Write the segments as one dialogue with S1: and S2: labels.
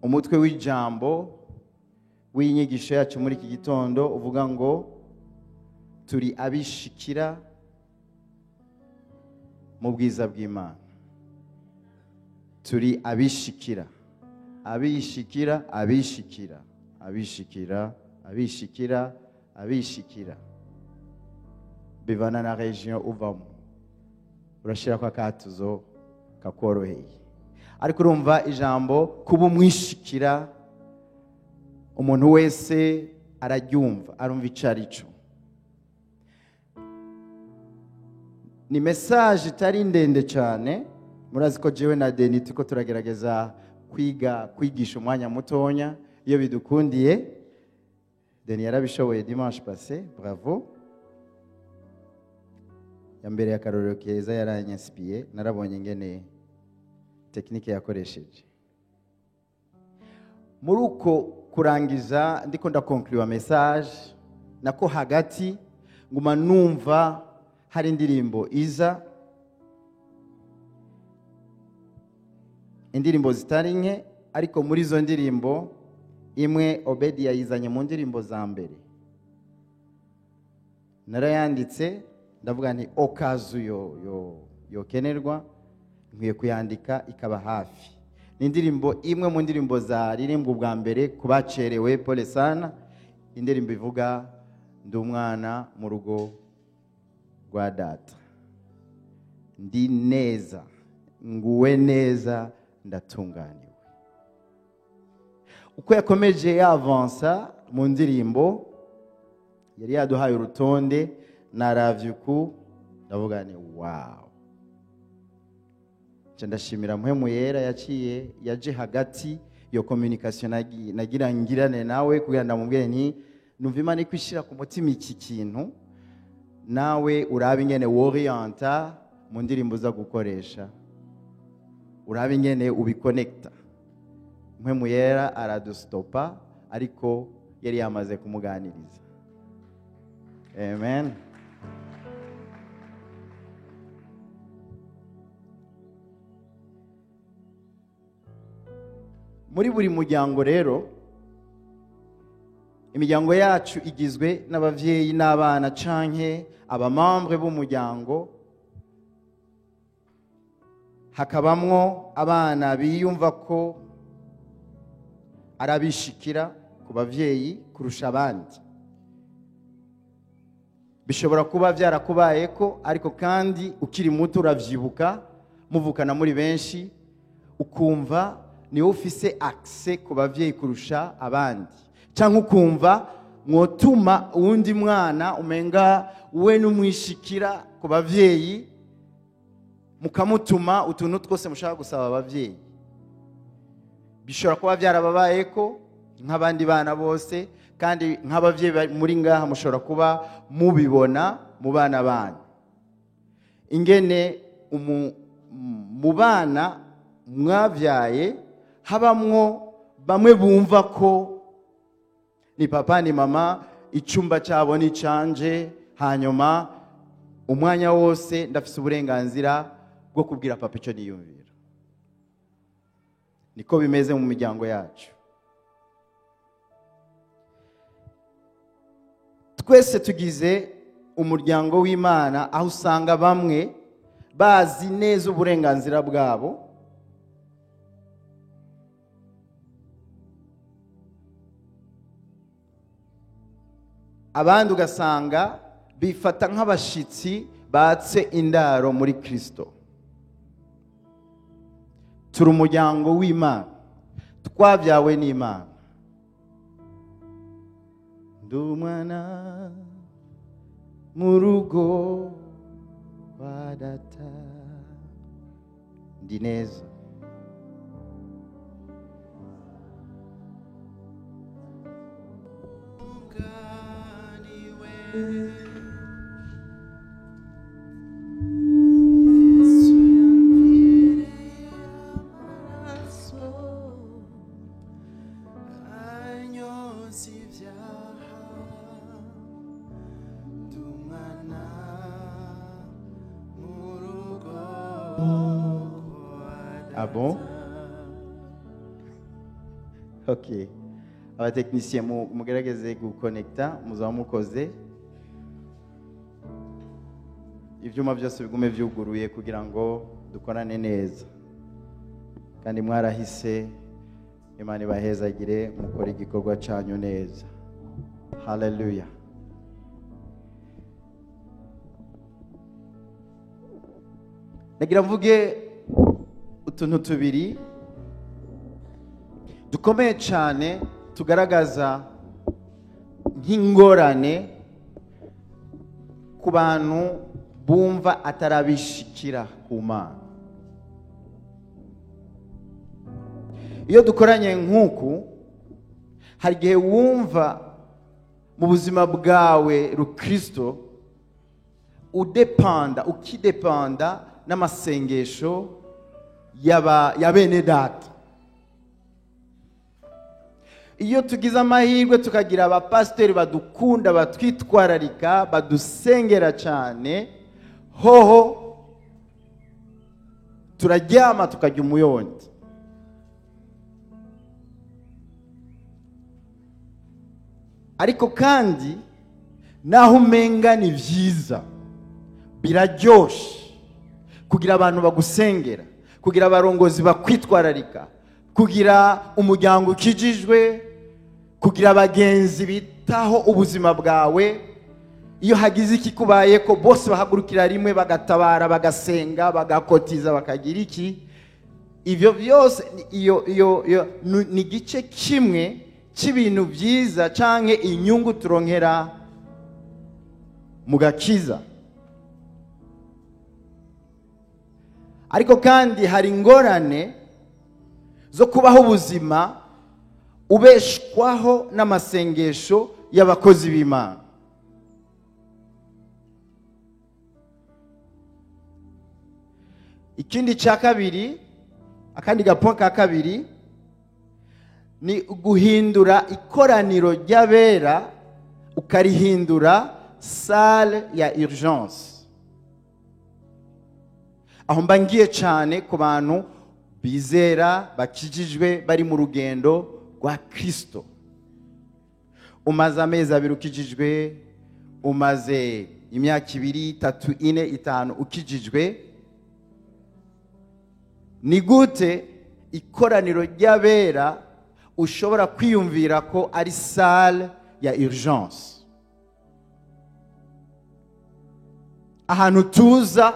S1: Umutwe w'ijambo w'inyigisho yacu muri iki gitondo uvuga ngo turi abishikira mu bwiza bw'Imana. Turi abishikira, abishikira, abishikira, abishikira, abishikira, abishikira. Bivana na region uvamo, urashira kwa katuzo kakoroheye. Ariko urumva ijambo kuba umwishikira, umuntu wese araryumva, arumva ico arico. Ni message itari ndende cyane. Murazi ko jewe na Deni tuko turagerageza kwiga kwigisha umwanya mutonya iyo bidukundiye. Deni yarabishoboye dimanche passé, bravo. Ya mbere ya karorero keza yaranyansipiye, narabonye ingene tekinike yakoresheje. Muri uko kurangiza ndiko ndakonclure message, nako hagati nguma numva hari indirimbo iza, indirimbo zitari nke, ariko muri izo ndirimbo imwe Obedi yayizanye mu ndirimbo za mbere. Narayanditse ndavuga nti okazu yo kenerwa nkwiye kuyandika ikaba hafi. Ni indirimbo imwe mu ndirimbo zaririmbwa ubwa mbere kubacerewe, pole sana. Indirimbo ivuga ndi umwana mu rugo rwa data, ndi neza, nguwe neza, ndatunganiwe. Uko yakomeje yavansa mu ndirimbo yari yaduhaye urutonde, naravyuku ndavuga ni wow. Ndashimira Mpwemu Yera yaciye yaje hagati yo communication nagira ngirane nawe kugira ndamubwire nti numva Imana ikwishira ku mutima iki kintu, nawe urabe ingene worienta mu ndirimbo za gukoresha, urabe ingene ubiconnecta. Mpwemu Yera aradustopa, ariko yari yamaze kumuganiriza. Amen. Muri buri muryango rero, imiryango yacu igizwe n'abavyeyi n'abana canke abamambre b'umuryango, hakabamwo abana biyumva ko arabishikira ku bavyeyi kurusha abandi. Bishobora kuba byarakubayeko, ariko kandi ukiri muto uravyibuka, muvukana muri benshi, ukumva ni ufise accès ku bavyeyi kurusha abandi, canke ukumva mwotuma uwundi mwana umenga we n'umwishikira ku bavyeyi, mukamutuma utuntu twose mushaka gusaba abavyeyi. Bishobora kuba byarababayeko nk'abandi bana bose, kandi nk'abavyeyi muri ngaha mushobora kuba mubibona mu bana banyu, ingene mu bana mwavyaye habamwo bamwe bumva ko ni papa ni mama, icyumba cyabo ni canje, hanyuma umwanya wose ndafise uburenganzira bwo kubwira papa icyo niyumvira. Niko bimeze mu miryango yacu. Twese tugize umuryango w'Imana, aho usanga bamwe bazi neza uburenganzira bwabo, abandi ugasanga bifata nk'abashitsi batse indaro muri Kristo. Turi umuryango w'Imana, twabyawe n'Imana. Ndi umwana mu rugo rwa data, Ndi neza. Ah bon? Ok. Abatekinisiye mugerageze gukonekita, muzaba mukoze. Ibyuma byose bigume byuguruye kugira ngo dukorane neza. Kandi mwarahise, Imana ibahezagire, mukore igikorwa cyanyu neza. Hallelujah. Nagira mvuge utuntu tubiri dukomeye cyane tugaragaza nk'ingorane ku bantu bumva atarabishikira ku Mana. Iyo dukoranye nk'uku, hari igihe wumva mu buzima bwawe rukristo udepanda, ukidepanda n'amasengesho ya bene data. Iyo tugize amahirwe tukagira abapasiteri badukunda, batwitwararika, badusengera cyane, hoho turaryama tukajya umuyondi. Ariko kandi naho umenga ni byiza, biraryoshe kugira abantu bagusengera, kugira abarongozi bakwitwararika, kugira umuryango ukijijwe, kugira abagenzi bitaho ubuzima bwawe. Iyo hagize ikikubaye ko bose bahagurukira rimwe bagatabara, bagasenga, bagakotiza, bakagira iki, ivyo byose iyo iyo ni igice kimwe cy'ibintu byiza canke inyungu turonkera mu gakiza. Ariko kandi hari ingorane zo kubaho ubuzima ubeshwaho n'amasengesho y'abakozi b'Imana. Ikindi cya kabiri, akandi gapo ka kabiri, ni guhindura ikoraniro ry'abera ukarihindura salle ya urgence. Aho mba ngiye cyane ku bantu bizera bakijijwe bari mu rugendo rwa Kristo. Umaze amezi abiri ukijijwe, umaze imyaka 2, 3, 4, 5 ukijijwe, ni gute ikoraniro ry'abera ushobora kwiyumvira ko ari salle ya urgence? Ahantu tuza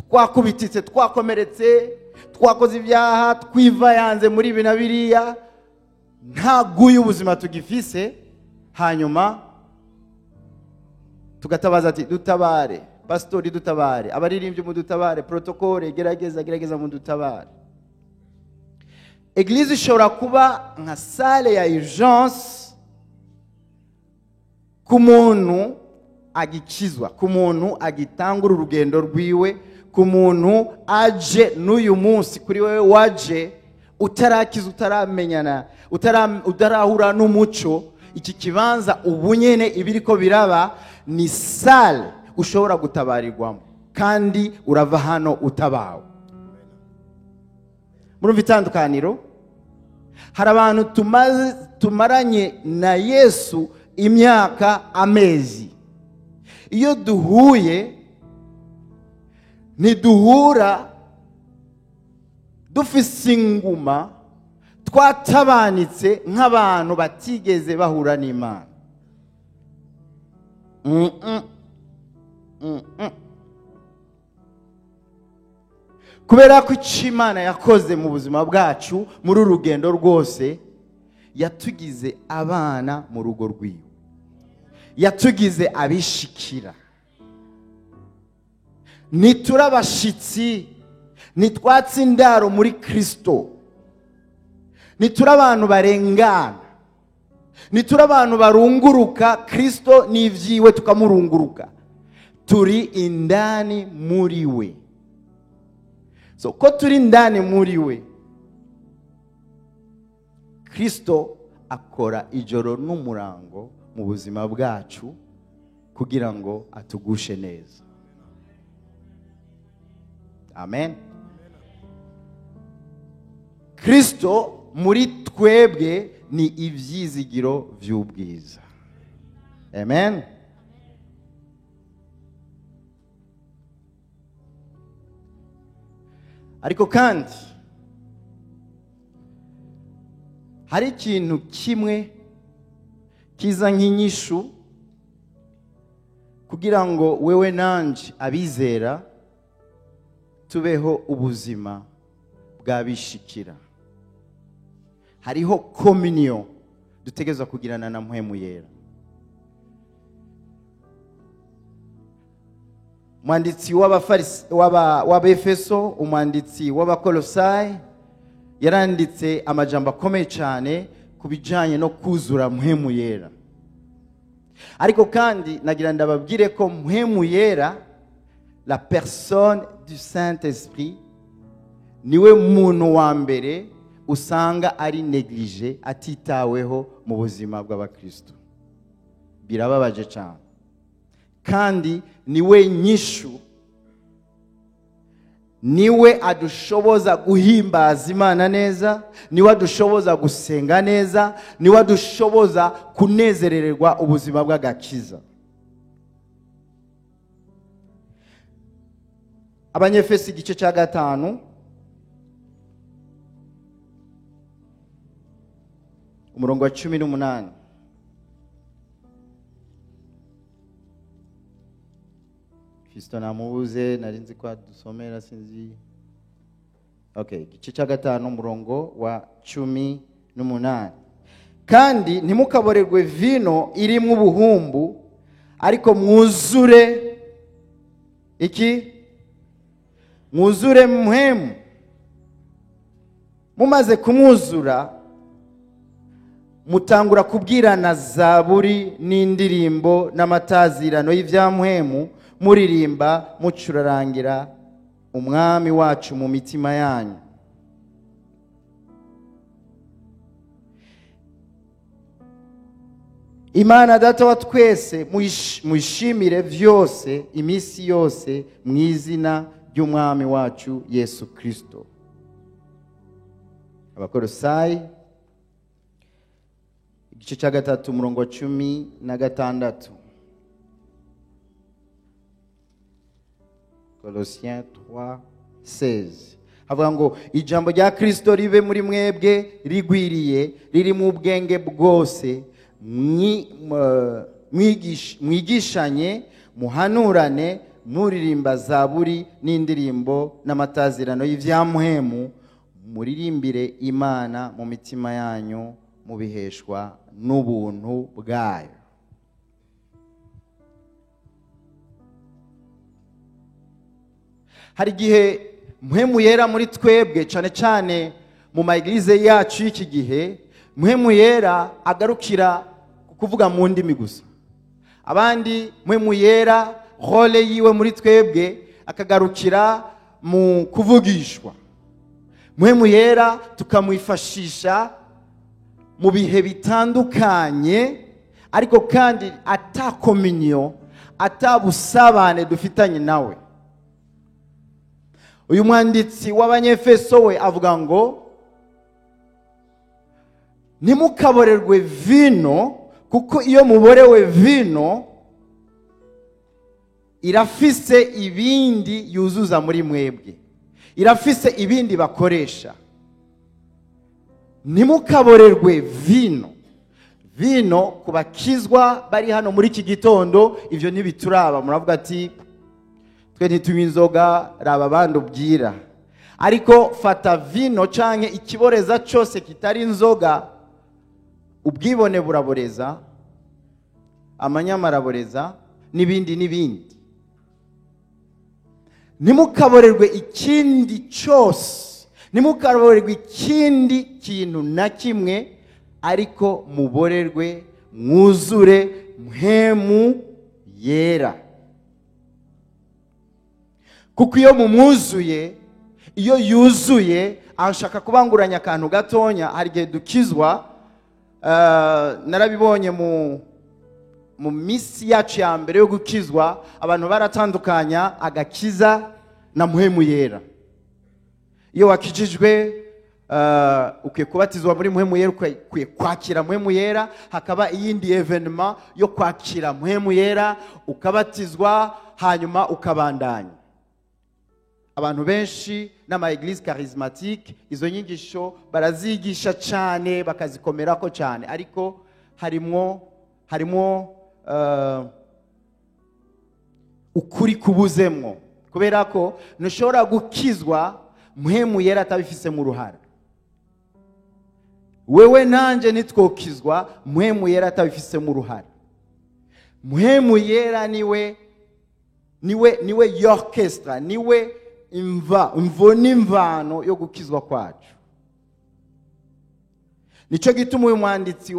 S1: twakubititse, twakomeretse, twakoze ibyaha, twivayanze muri ibi na biriya, nta guyu ubuzima tugifise, hanyuma tugatabaza ati dutabare, pastori dutabare, abaririmbyi mudutabare, protokole gerageza gerageza mudutabare. Eglise ishobora kuba nka salle ya urgence ku muntu agikizwa, ku muntu agitangura urugendo rwiwe, ku muntu aje n'uyu munsi kuri wewe waje utarakiza, utaramenyana, utarahura n'umuco. Iki kibanza ubu nyene ibiriko biraba ni salle ushobora gutabarirwamo, kandi urava hano utabawe. Murumva itandukaniro? Hari abantu tumaranye na Yesu imyaka, amezi. Iyo duhuye ntiduhura dufise inguma, twatabanitse nk'abantu batigeze bahura n'Imana. Kubera ko icyo Imana yakoze mu buzima bwacu muri urugendo rwose, yatugize abana mu rugo rwiwe, yatugize abishikira. Ntiturabashitsi, Ntitwatse indaro muri Kristo. Ntituri abantu barengana. Ntituri abantu barunguruka Kristo n'ivyiwe tukamurunguruka. Turi indani muri we. So ko turi indani muri we, Kristo akora ijoro n'umurango mu buzima bwacu kugira ngo atugushe neza. Amen. Kristo muri twebwe ni ivyizigiro vy'ubwiza. Amen. Ariko kandi hari ikintu kimwe kiza nk'inyishu kugira ngo wewe nanje abizera tubeho ubuzima bwabishikira. Hariho communion dutegerezwa kugirana na Mpwemu Yera. Umwanditsi w'Abefeso, umwanditsi w'Abakolosayi yaranditse amajambo akomeye cyane ku bijanye no kuzura Mpwemu Yera. Ariko kandi nagira ndababwire ko Mpwemu Yera, la personne du Saint-Esprit, niwe muntu wa mbere usanga ari négligé, atitaweho mu buzima bw'abakristo. Birababaje cyane. Kandi niwe nyishu, niwe adushoboza guhimbaza Imana neza, niwe adushoboza gusenga neza, niwe adushoboza kunezerererwa ubuzima bw'agakiza. Abanyefeso igice cya 5 umurongo wa 18. Kristo namubuze, nari nzi ko adusomera, sinzi. Okay, igice cya 5 umurongo wa 18. Kandi ntimukaborerwe vino irimo ubuhumbu, ariko mwuzure iki? Mwuzure Mpwemu. Mumaze kumwuzura mutangura kubwirana zaburi n'indirimbo n'amatazirano y'ivya Mpwemu, muririmba mucurarangira umwami wacu mu mitima yanyu. Imana Data wa twese muyishimire vyose imisi yose mu izina ry'umwami wacu Yesu Kristo. Abakolosayi igice cya 3 umurongo wa 16. Colossiens 3:16. Havuga ngo ijambo rya Kristo ribe muri mwebwe rigwiriye, riri mu bwenge bwose, mwigishanye, muhanurane, muririmba zaburi n'indirimbo n'amatazirano y'ivya Mpwemu, muririmbire Imana mu mitima yanyu mubiheshwa n'ubuntu bwayo. Hari igihe Mpwemu Yera muri twebwe, cyane cyane mu ma eglise yacu y'iki gihe, Mpwemu Yera agarukira kuvuga mu ndimi gusa. Abandi Mpwemu Yera role yiwe muri twebwe akagarukira mu kuvugishwa. Mpwemu Yera tukamwifashisha mu bihe bitandukanye, ariko kandi ata communion, ata busabane dufitanye nawe. Uyu mwanditsi w'Abanyefeso we avuga ngo ntimukaborerwe vino, kuko iyo muborewe vino irafise ibindi yuzuza muri mwebwe, irafise ibindi bakoresha. Ntimukaborerwe vino. Vino kubakizwa bari hano muri iki gitondo, ivyo ntibituraba. Muravuga ati twe ntitunywa inzoga, raba abandi ubwira. Ariko fata vino canke ikiboreza cyose kitari inzoga, ubwibone buraboreza, amanyama araboreza, n'ibindi n'ibindi. Ntimukaborerwe ikindi cyose, ntimukaborerwe ikindi kintu na kimwe, ariko muborerwe mwuzure Mpwemu Yera. Kuko iyo mumwuzuye, iyo yuzuye, ashaka kubanguranya akantu gatonya. Hari igihe dukizwa, narabibonye mu minsi yacu ya mbere yo gukizwa, abantu baratandukanya agakiza na Mpwemu Yera. Iyo wakijijwe, ukwiye kubatizwa muri Mpwemu Yera, ukwiye kwakira Mpwemu Yera, hakaba iyindi événement yo kwakira Mpwemu Yera, ukabatizwa, hanyuma ukabandanya. Abantu benshi n'ama église charismatique izo nyigisho barazigisha cyane, bakazikomerako cyane, ariko harimwo ukuri kubuzemwo, kubera ko ntushobora gukizwa Mpwemu Yera atabifisemo uruhara. Wewe nanje nitwokizwa Mpwemu Yera atabifisemo uruhara. Mpwemu Yera niwe orchestre, niwe imvo n'imvano yo gukizwa kwacu. Nico gituma uyu mwanditsi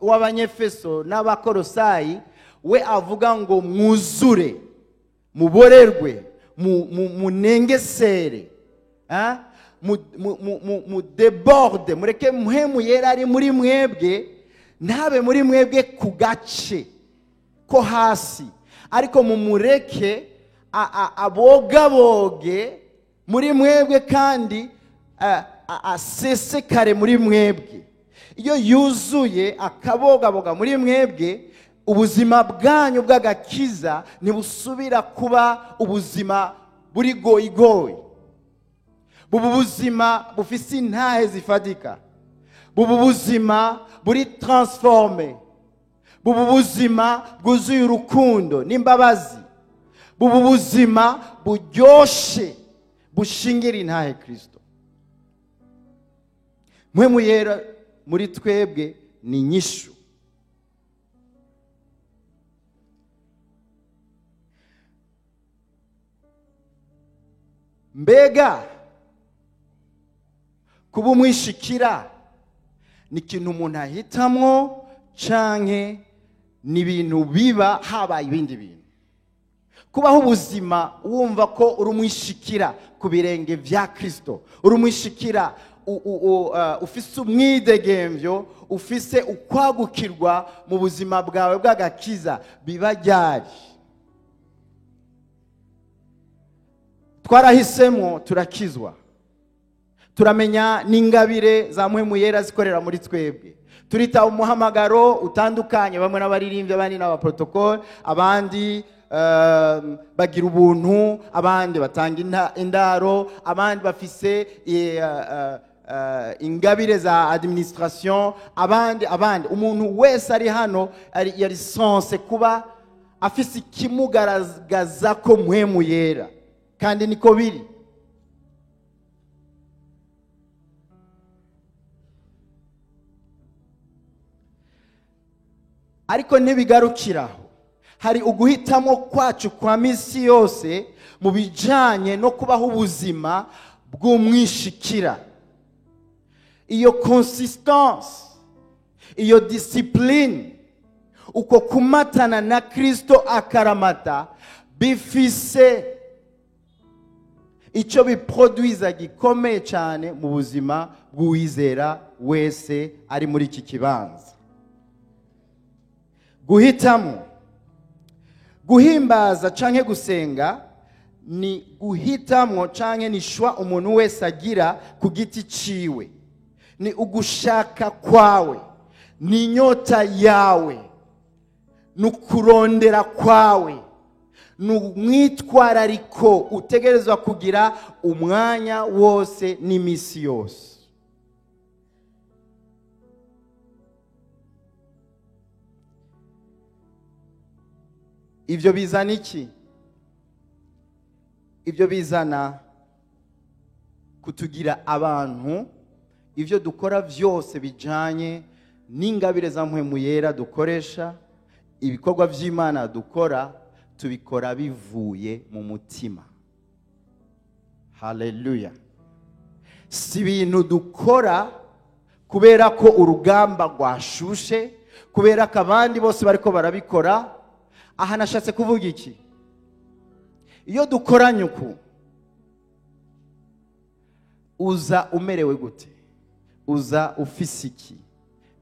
S1: w'Abanyefeso n'Abakolosayi we avuga ngo mwuzure, muborerwe, munengesere, mu déborde, mureke Mpwemu Yera ari muri mwebwe, ntabe muri mwebwe ku gace ko hasi, ariko mumureke abogaboge muri mwebwe, kandi asesekare muri mwebwe. Iyo yuzuye akabogaboga muri mwebwe, ubuzima bwanyu bw'agakiza ntibusubira kuba ubuzima buri goyigoyi, buba ubuzima bufise intahe zifatika, buba ubuzima buri transformé, buba ubuzima bwuzuye urukundo n'imbabazi, buba ubuzima buryoshe bushingira intahe Kristo. Mpwemu Yera muri twebwe ni inyishu. Mbega kuba umwishikira ni ikintu umuntu ahitamwo, canke ni ibintu biba habaye ibindi bintu? Kubaho ubuzima wumva ko uri umwishikira ku birenge vya Kristo, uri umwishikira ufise umwidegemvyo, ufise ukwagukirwa mu buzima bwawe bw'agakiza, biba ryari? Twarahisemo, turakizwa, turamenya n'ingabire za Mpwemu Yera zikorera muri twebwe, turita umuhamagaro utandukanye, bamwe n'abaririmbyi, abandi n'abaprotocole, abandi bagira ubuntu, abandi batanga indaro, abandi bafise ingabire za administration, abandi. Umuntu wese ari hano yari censé kuba afise ikimugaragaza ko Mpwemu Yera, kandi niko biri. Ariko ntibigarukiraho, hari uguhitamo kwacu kwa misi yose mu bijanye no kubaho ubuzima bw'umwishikira. Iyo consistance, iyo discipline, uko kumatana na Kristo akaramata, bifise icyo biproduiza gikomeye cyane mu buzima bw'uwizera wese ari muri iki kibanza. Guhitamo guhimbaza canke gusenga ni guhitamo canke ni choix umuntu wese agira ku giti ciwe, ni ugushaka kwawe, ni inyota yawe, ni ukurondera kwawe, ni umwitwarariko utegerezwa kugira umwanya wose n'imisi yose. Ivyo bizana iki? Ivyo bizana kutugira abantu ivyo dukora vyose bijanye n'ingabire za Mpwemu Yera dukoresha, ibikorwa vy'Imana dukora, tubikora bivuye mu mutima. Haleluya. Si ibintu dukora kubera ko urugamba rwashushe, kubera ko abandi bose bariko barabikora. Aha nashatse kuvuga iki? Iyo dukoranye uku, uza umerewe gute? Uza ufise iki?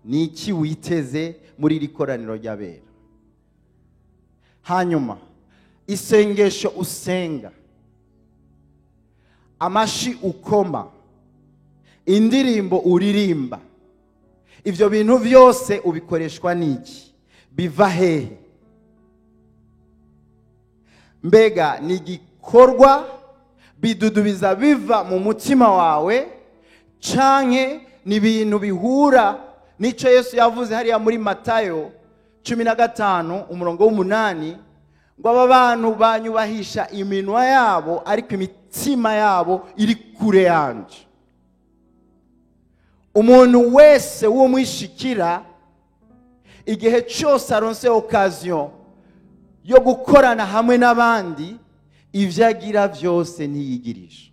S1: Ni iki witeze muri iri koraniro ry'abera? Hanyuma isengesho usenga, amashi ukoma, indirimbo uririmba, ivyo bintu vyose ubikoreshwa n'iki? Biva hehe? Mbega ni igikorwa bidudubiza biva mu mutima wawe, canke ni ibintu bihura n'ico Yesu yavuze hariya muri Matayo 15 umurongo w'8, ngo aba bantu banyubahisha iminwa yabo ariko imitima yabo iri kure yanje. Umuntu wese w'umwishikira igihe cyose aronse occasion yo gukorana hamwe n'abandi, ivyo agira vyose ntiyigirisha.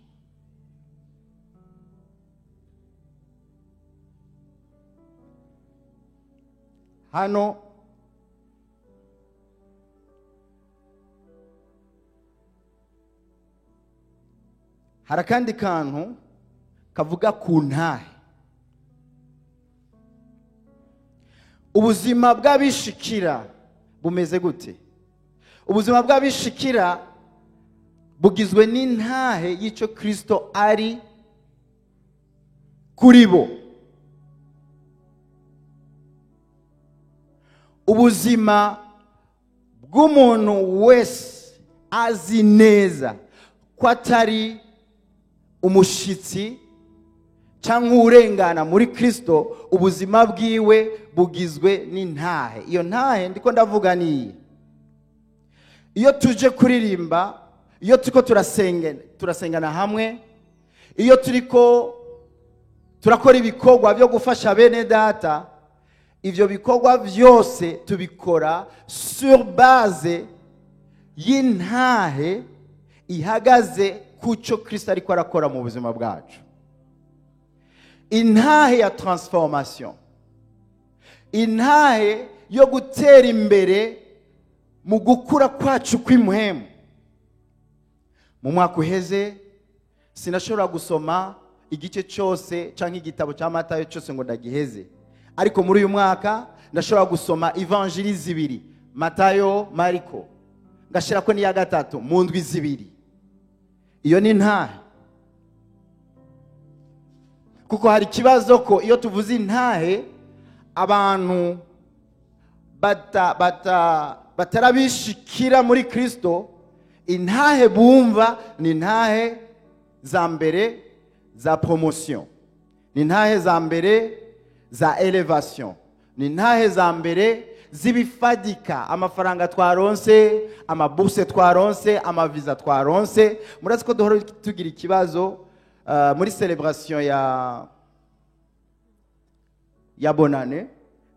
S1: Hano hari akandi kantu kavuga ku ntahe. Ubuzima bw'abishikira bumeze gute? Ubuzima bw'abishikira bugizwe n'intahe y'icyo Kristo ari kuri bo. Ubuzima bw'umuntu wese azi neza ko atari umushitsi cyangwa urengana muri Kristo, ubuzima bwiwe bugizwe n'intahe. Iyo ntahe ndiko ndavuga niyi: iyo tuje kuririmba, iyo turiko turasengana hamwe, iyo turiko turakora ibikorwa byo gufasha bene data, ivyo bikorwa vyose tubikora sur base y'intahe ihagaze kuco Kristo ariko arakora mu buzima bwacu. Intahe ya transformation, intahe yo gutera imbere mu gukura kwacu kw'imuhemu. Mu mwaka uheze sinashobora gusoma igice cyose canke igitabo cya Matayo cyose ngo ndagiheze, ariko muri uyu mwaka ndashobora gusoma evanjili zibiri, Matayo, Mariko, ngashirako n'iya gatatu mu ndwi zibiri. Iyo ni intahe. Kuko hari ikibazo ko iyo tuvuze intahe abantu batarabishikira muri Kristo, intahe bumva ni intahe za mbere za promotion, ni intahe za mbere za elevation, ni intahe za mbere z'ibifadika, amafaranga twaronse, amabourse twaronse, amaviza twaronse. Murazi ko duhora tugira ikibazo muri celebration ya bonane,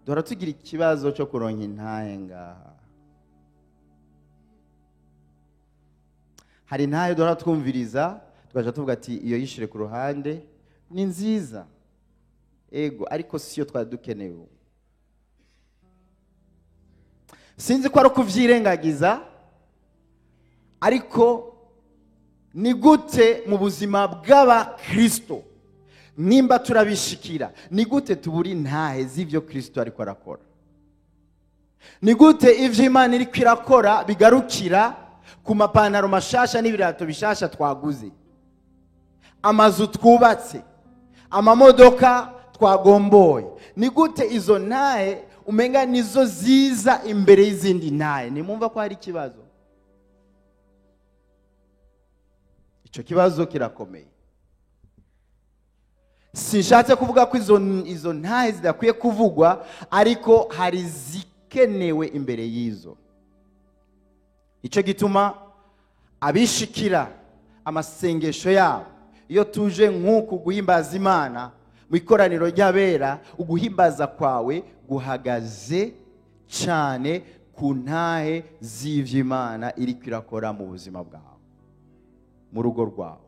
S1: duhora tugira ikibazo cyo kuronka intahe ngaha. Hari intahe duhora twumviriza tukaja tuvuga ati iyo yishire ku ruhande ni nziza, ego, ariko siyo twari dukeneye. Sinzi ko ari ukuvyirengagiza, ariko ni gute mu buzima bw'abakristo nimba turabishikira, ni gute tubura intahe z'ivyo Kristo ariko arakora? Ni gute ivyo Imana iriko irakora bigarukira ku mapantaro mashasha n'ibirato bishasha twaguze, amazu twubatse, amamodoka twagomboye? Ni gute izo ntahe umenga nizo ziza imbere y'izindi ntahe? Nimumva ko hari ikibazo. Ico kibazo kirakomeye. Sinshatse kuvuga ko izo ntahe zidakwiye kuvugwa, ariko hari zikenewe imbere y'izo. Ico gituma abishikira amasengesho yabo, iyo tuje nk'uku guhimbaza Imana mu ikoraniro ry'abera, uguhimbaza kwawe guhagaze cyane ku ntahe z'ivyo Imana iriko irakora mu buzima bwawe, mu rugo rwawe.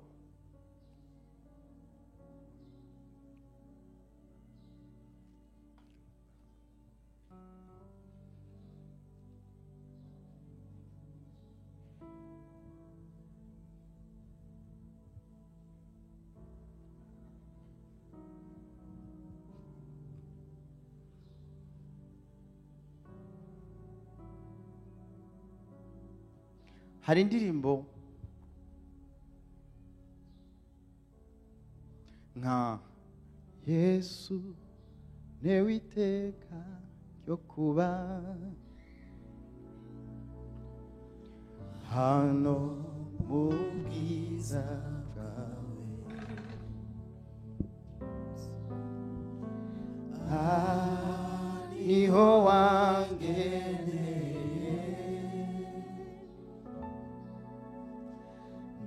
S1: Hari indirimbo nka Yesu ntewe iteka ryo kuba hano mu bwiza bwawe, aha niho wangeneye,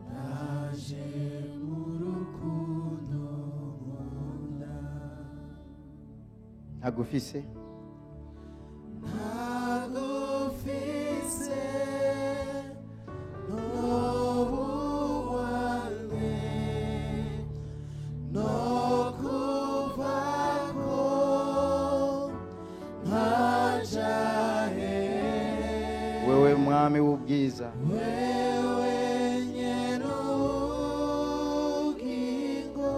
S2: Ndaje mu rukundo nkunda,
S1: ntagufise
S2: ntagufise n'ubuwane no kuvako ntaja hehe,
S1: wewe mwami w'ubwiza,
S2: wewe nyene ubugingo,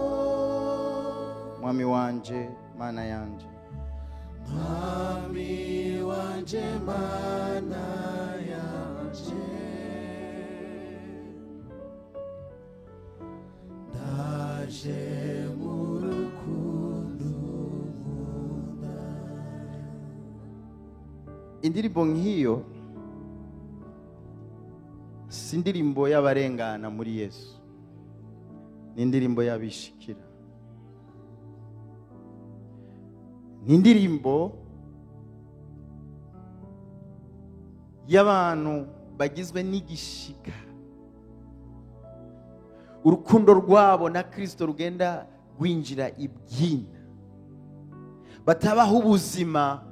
S1: mwami wanje, mana yanje,
S2: Mwami wanje, mana yanje, ndaje mu rukundo nkunda.
S1: Indirimbo nk'iyo si indirimbo y'abarengana muri Yesu, ni indirimbo y'abishikira, ni indirimbo y'abantu bagizwe n'igishika, urukundo rwabo na Kristo rugenda rwinjira ibyina, batabaho ubuzima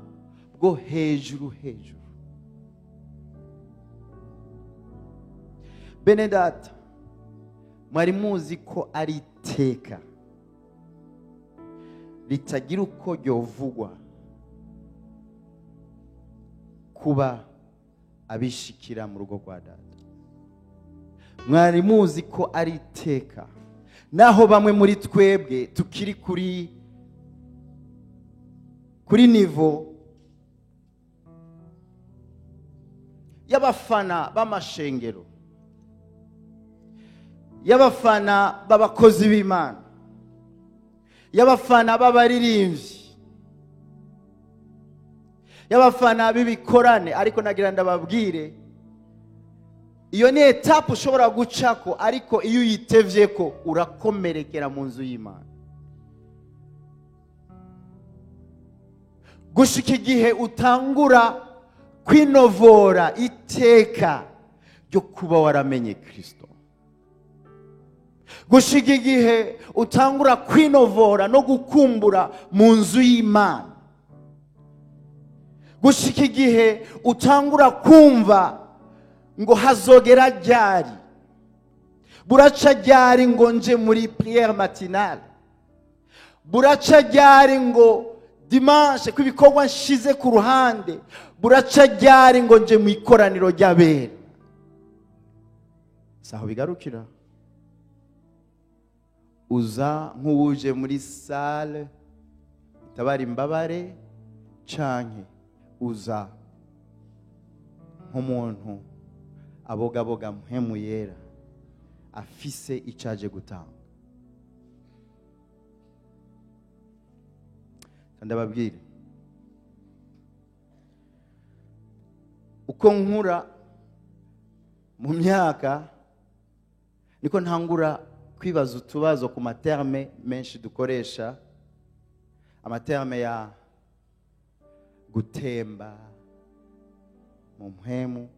S1: bwo hejuru hejuru. Bene data, mwari muzi ko ari iteka ritagira uko ryovugwa kuba abishikira mu rugo rwa data. Mwari muzi ko ari iteka, naho bamwe muri twebwe tukiri kuri nivo y'abafana b'amashengero, y'abafana b'abakozi b'Imana, y'abafana b'abaririmbyi, y'abafana b'ibikorane. Ariko nagira ndababwire, iyo ni etape ushobora gucako, ariko iyo uyitevye ko urakomerekera mu nzu y'Imana. Gushika igihe utangura kwinovora iteka ryo kuba waramenye Kristo, gushika igihe utangura kwinovora no gukumbura mu nzu y'Imana, gushika igihe utangura kumva ngo hazogera ryari, buraca ryari ngo nje muri prière matinale, buraca ryari ngo dimanche ko ibikorwa nshize ku ruhande, buraca ryari ngo nje mu ikoraniro ry'abera. Saho bigarukira, uza nk'uwuje muri salle itabara imbabare, canke uza nk'umuntu abogaboga mpemu yera afise icaje gutanga. Ndababwire uko nkura mu myaka niko ntangura kwibaza utubazo ku materme menshi dukoresha, amaterme ya gutemba mu mpemu,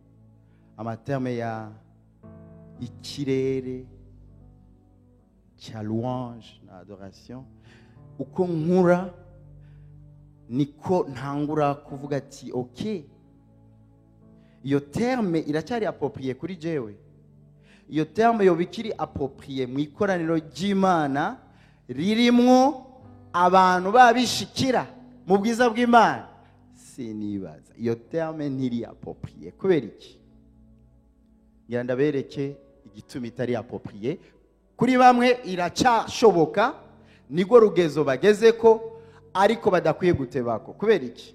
S1: amaterme ya ikirere cya louange na adoration. Uko nkura niko ntangura kuvuga ati ok, iyo terme iracyari approprié kuri jewe, iyo terme yoba ikiri approprié mu ikoraniro ry'Imana ririmwo abantu babishikira mu bwiza bw'Imana. Sinibaza iyo terme ntiri approprié. Kubera iki? Ngira ndabereke igituma itari approprié. Kuri bamwe iracyashoboka, nigwo rugezo bageze ko, ariko badakwiye gutebako. Kubera iki?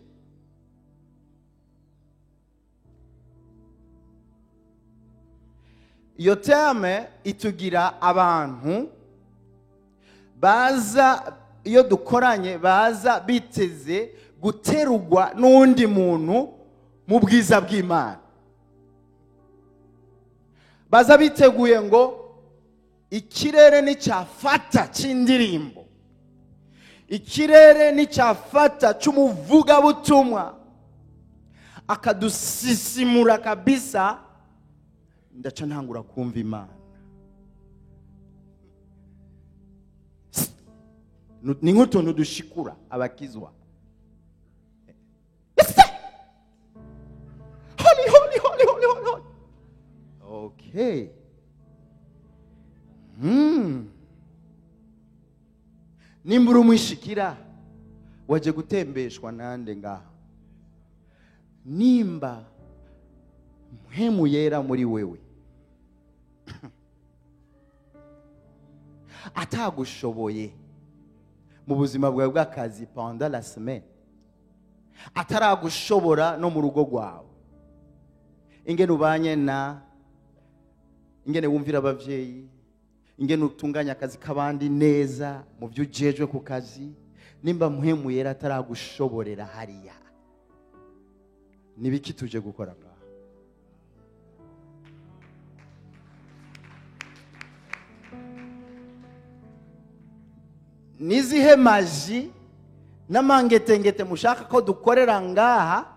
S1: Iyo terme itugira abantu baza iyo dukoranye, baza biteze guterugwa n'undi muntu mu bwiza bw'Imana. Baza biteguye ngo ikirere nicyafata cy'indirimbo, ikirere nicyafata cy'umuvugabutumwa, akadusisimura kabisa, ndaca ntangura kumva Imana. Ni nk'utuntu dushikura abakizwa. Ese! Holy, holy, holy, holy, holy, holy. Okay. Nimba uri umwishikira waje gutembeshwa nande ngaha, nimba mpemu yera muri wewe atagushoboye mu buzima bwawe bw'akazi pendant la semaine, ataragushobora no mu rugo rwawe, ingene ubanye na, ingene wumvira abavyeyi, ingene utunganya akazi k'abandi neza mu byo ujejwe ku kazi, nimba mpemu yera ataragushoborera hariya, nibiki tuje gukora ngaha? Nizihe maji n'amangetengete mushaka ko dukorera ngaha,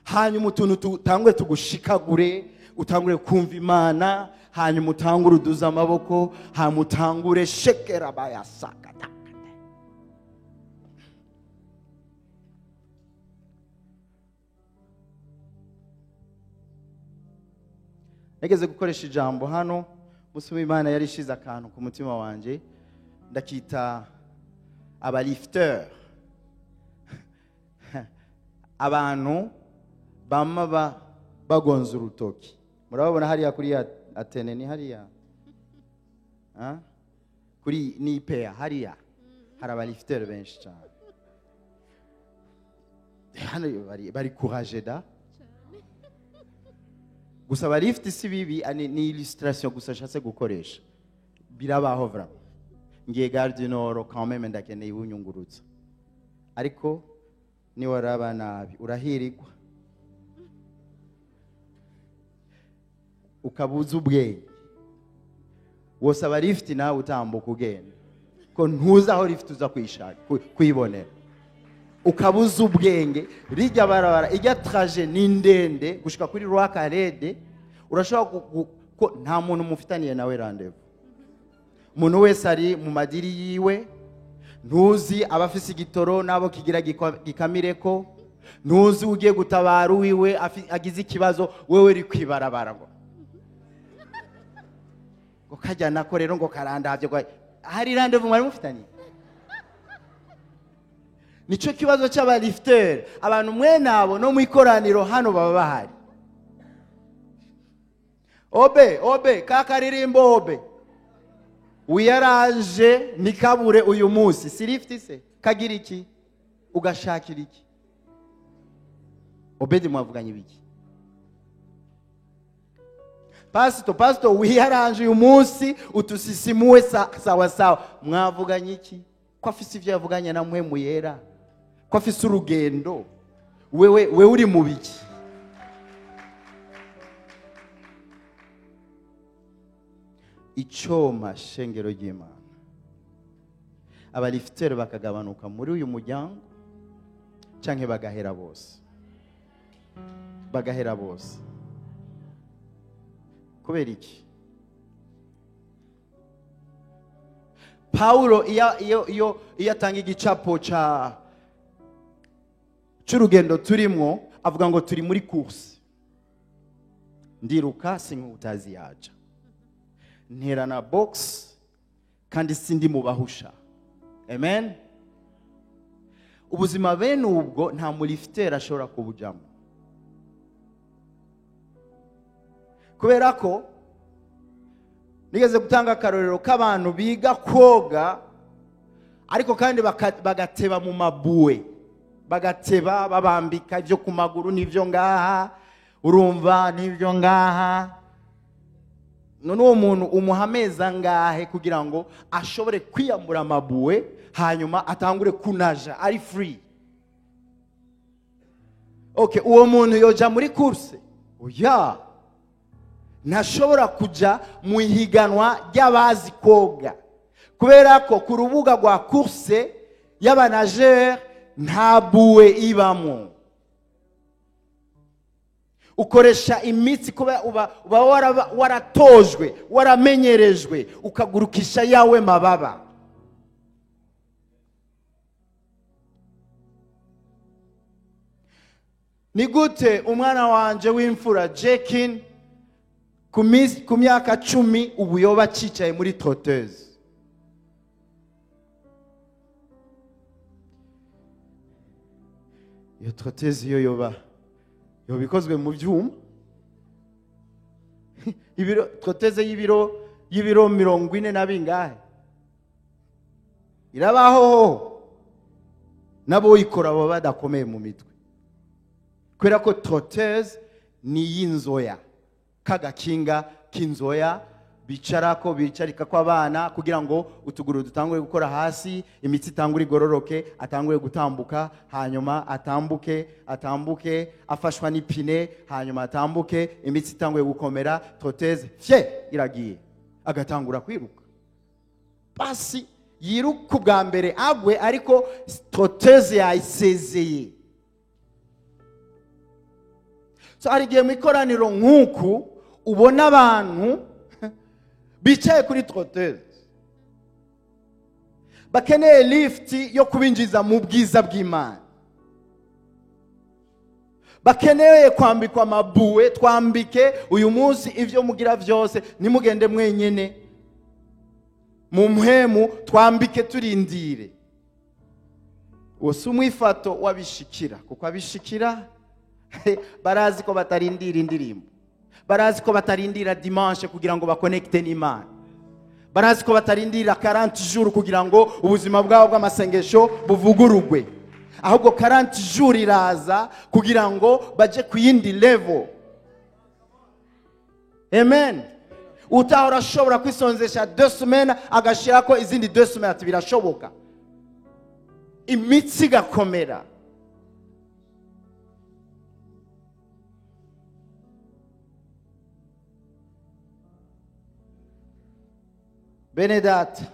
S1: hanyuma utuntu tutangure tugushikagure, utangure kumva Imana, hanyuma utangure uduza amaboko, hanyuma utangure shekera bayasakata. Nageze gukoresha ijambo hano, umunsi w'Imana yari ishize akantu ku mutima wanje, ndakita abalifteur, abantu bama bagonza urutoki. Murababona hariya kuri ya Atene, ni hariya, ha? Kuri ni IPEA hariya hari abalifteur benshi cyane. Hano bari courage da gusa abalift si bibi, ni illustration gusa nshatse gukoresha, birabaho vraiment. Ngiye Gare du Nord quand même ndakeneye unyungurutsa, ariko ni waraba nabi urahirigwa ukabuza ubwenge, wosaba lift nawe utambuka ugenda ko ntuzi aho lift uza kuyishaka kuyibonera, ukabuza ubwenge. Rijya barabara ijya trajet ni ndende gushika kuri Rwakarede, urashobora ko nta muntu mufitaniye nawe rendez-vous, umuntu wese ari mu madiri yiwe, ntuzi abafise igitoro nabo kigira gikamireko, ntuzi ugiye gutabara uwiwe agize ikibazo, wewe uri kwibarabara ngo ngo kajya nako rero ngo karandavye ngo hari rendez-vous mwari mufitaniye. Nico kibazo cy'abalifteur, abantu mwe nabo no mu ikoraniro hano baba bahari. Obe obe kakaririmbo obe wiyaraje nikabure uyu munsi, si lift se kagira iki ugashakira iki? Obedi mwavuganye ibiki? Pastor, pastor wiyaraje uyu munsi utusisimuwe sawa sawa, mwavuganye iki? Ko afise ivyo yavuganye na mwe muyera, ko afise urugendo, wewe wewe uri mu biki? Icoma shengero ry'Imana, abalifteur bakagabanuka muri uyu muryango canke bagahera bose, bagahera bose. Kubera iki? Paulo iyo iyo atanga igicapo ca c'urugendo turimwo, avuga ngo turi muri course, ndiruka sinkutazi yaja, nterana box kandi sindi mubahusha. Amen. Ubuzima bene ubwo nta mulifteur ashobora kubujamo, kubera ko nigeze gutanga akarorero k'abantu biga koga ariko kandi bagateba mu mabuwe, bagateba babambika ibyo ku maguru n'ibyo ngaha, urumva n'ibyo ngaha, None uwo muntu umuha amezi angahe kugira ngo ashobore kwiyambura amabuye, hanyuma atangure kunaja ari free? Okay, uwo muntu yoja muri course? Oya, ntashobora kuja mu ihiganwa ry'abazi koga, kubera ko ku rubuga rwa course y'abanageur nta bouée ibamo. Ukoresha imitsi kuba uba waratojwe, waramenyerejwe, ukagurukisha yawe mababa. Ni gute umwana wanje w'imfura Jekin ku myaka 10 ubu yoba acicaye muri trotteuse? Iyo trotteuse iyo yoba ikozwe mu byuma, ibiro trotteuse y'ibiro 40 na bingahe irabaho, nabo ikora baba badakomeye mu mitwe, kubera ko trotteuse ni y'inzoya, kagakinga k'inzoya bicarako, bicarika kw'abana kugira ngo utuguru dutangure gukora hasi, imitsi itangure igororoke, atangure gutambuka, hanyuma atambuke, atambuke afashwa n'ipine, hanyuma atambuke, imitsi itangure gukomera, trotteuse fye iragiye, agatangura kwiruka. Basi yiruka ubwa mbere agwe, ariko trotteuse yayisezeye. So hari igihe mu ikoraniro nk'uku ubona abantu bicaye kuri trotteuse bakeneye lift yo kubinjiza mu bwiza bw'Imana, bakeneye kwambikwa amabuye. Twambike uyu munsi ivyo mugira vyose, nimugende mwenyene mu mpemu, twambike turindire. Uwo si umwifato wabishikira, kuko abishikira barazi ko batarindira indirimbo, barazi ko batarindira dimanche kugira ngo bakonekte n'Imana, barazi ko batarindira 40 jours kugira ngo ubuzima bwabo bw'amasengesho buvugurugwe, ahubwo 40 jours iraza kugira ngo baje ku yindi level. Amen. Utahora ashobora kwisonzesha 2 semaines agashirako izindi 2 semaines, ati birashoboka, imitsi igakomera. Bene data,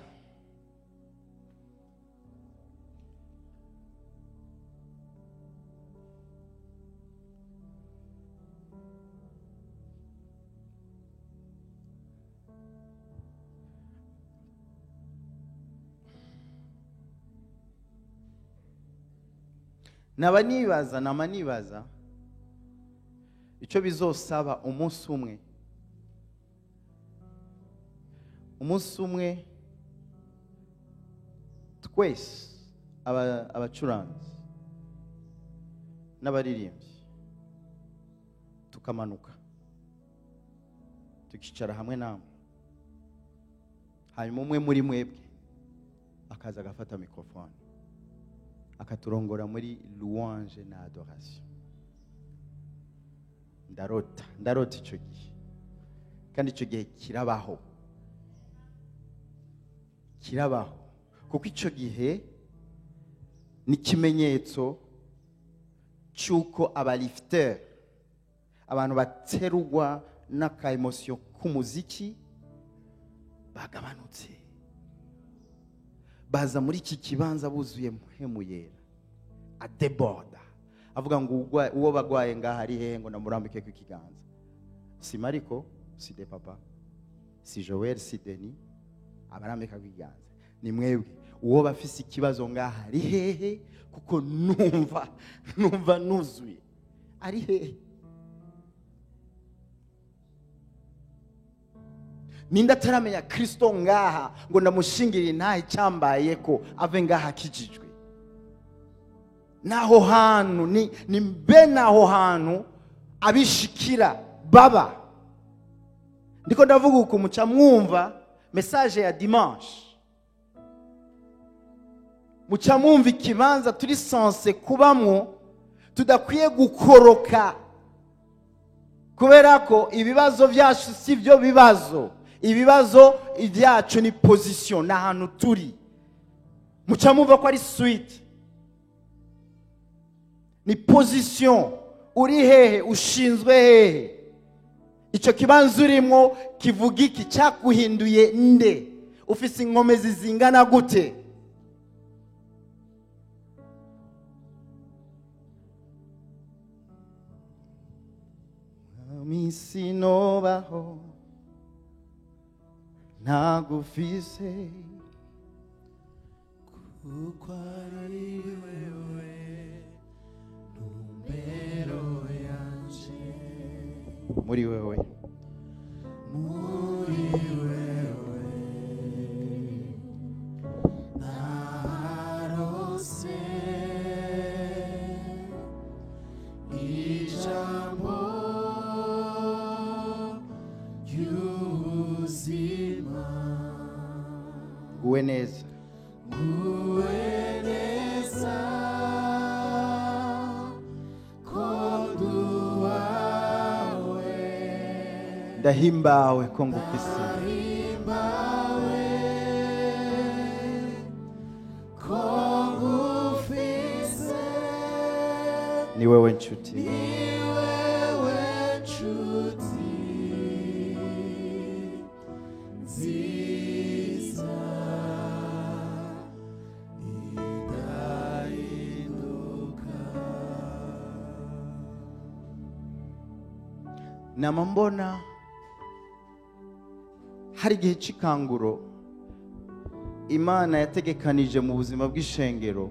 S1: naba nibaza, nama nibaza icyo bizosaba umunsi umwe, umunsi umwe twese abacuranzi n'abaririmbyi tukamanuka tukicara hamwe namwe, hanyuma umwe muri mwebwe akaza agafata microphone akaturongora muri louange na adoration. Ndarota, ndarota icyo gihe, kandi icyo gihe kirabaho, kirabaho, kuko icyo gihe ni ikimenyetso cy'uko abalifteur, abantu baterugwa n'aka emotion k'umuziki, bagabanutse, baza muri iki kibanza buzuye mpemu yera, adeboda avuga ngo uwo bagwaye ngaha ari hehe ngo namurambike ku kiganza. Si Mariko, si de papa, si Joel, si Denis, abarambika ku kiganza ni mwebwe. Uwo bafise ikibazo ngaha ari hehe, kuko numva nuzuye, ari hehe? Ninda taramenya Kristo ngaha ngo ndamushingire ntahe icyambaye ko ave ngaha akijijwe. Naho hantu ni mbe naho hantu abishikira baba. Ndiko ndavuga uko muca mwumva message ya dimanche, muca mwumva ikibanza turi sense kubamwo, tudakwiye gukoroka, kubera ko ibibazo byacu si byo bibazo. Ibibazo ibyacu ni position, ni ahantu turi. Muca mumva ko ari suite, ni position. Uri hehe? Ushinzwe hehe? Icyo kibanza urimo kivuga iki? Cyakuhinduye nde? Ufise inkomezi zingana gute? Mwami, sinobaho ntagufise,
S2: kuko ari wewe ntumbero yanje.
S1: Muri wewe,
S2: muri wewe narose ijambo ry'ubuzima.
S1: Nguwe neza,
S2: nguwe neza ko nduwawe,
S1: ndahimbawe ko ngufise,
S2: ndahimbawe ko ngufise,
S1: ni wewe nshuti,
S2: ni wewe nshuti nziza idahinduka.
S1: Nama mbona hari igihe c'ikanguro Imana yategekanije mu buzima bw'ishengero,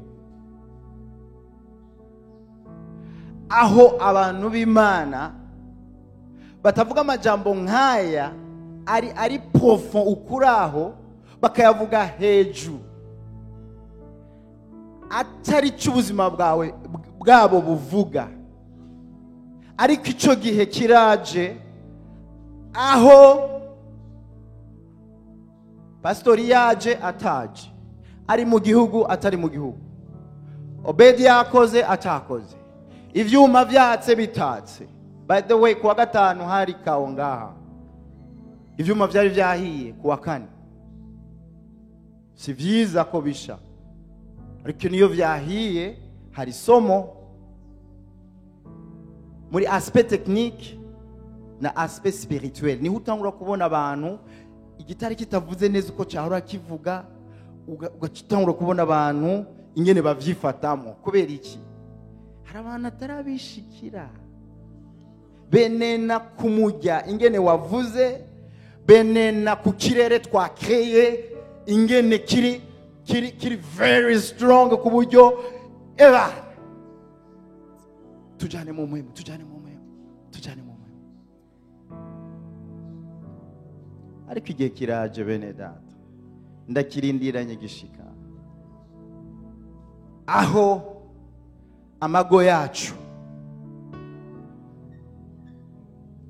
S1: aho abantu b'Imana batavuga amajambo nk'aya ari profond ukuraho, bakayavuga hejuru, atari cy'ubuzima bwawe bwabo buvuga. Ariko ico gihe kiraje aho pastori yaje ataje, ari mu gihugu atari mu gihugu, Obedi yakoze atakoze, ivyuma vyatse bitatse. By the way, kuwa gatanu hari kawo ngaha, ivyuma vyari vyahiye kuwa kane. Si vyiza ko bisha, ariko niyo vyahiye hari somo muri aspect technique na aspect spirituel. Niho utangura kubona abantu igitari kitavuze neza uko cyahora kivuga, ugatangura kubona abantu ingene bavyifatamo. Kubera iki? Hari abantu atarabishikira, benena kumujya ingene wavuze, benena ku kirere twakreye ingene kiri kiri kiri very strong, ku buryo eba tujane mu muhemu, tujane mu muhemu, tujane mu muhemu. Ariko igihe kiraje bene data, ndakirindiranye gishika aho amago yacu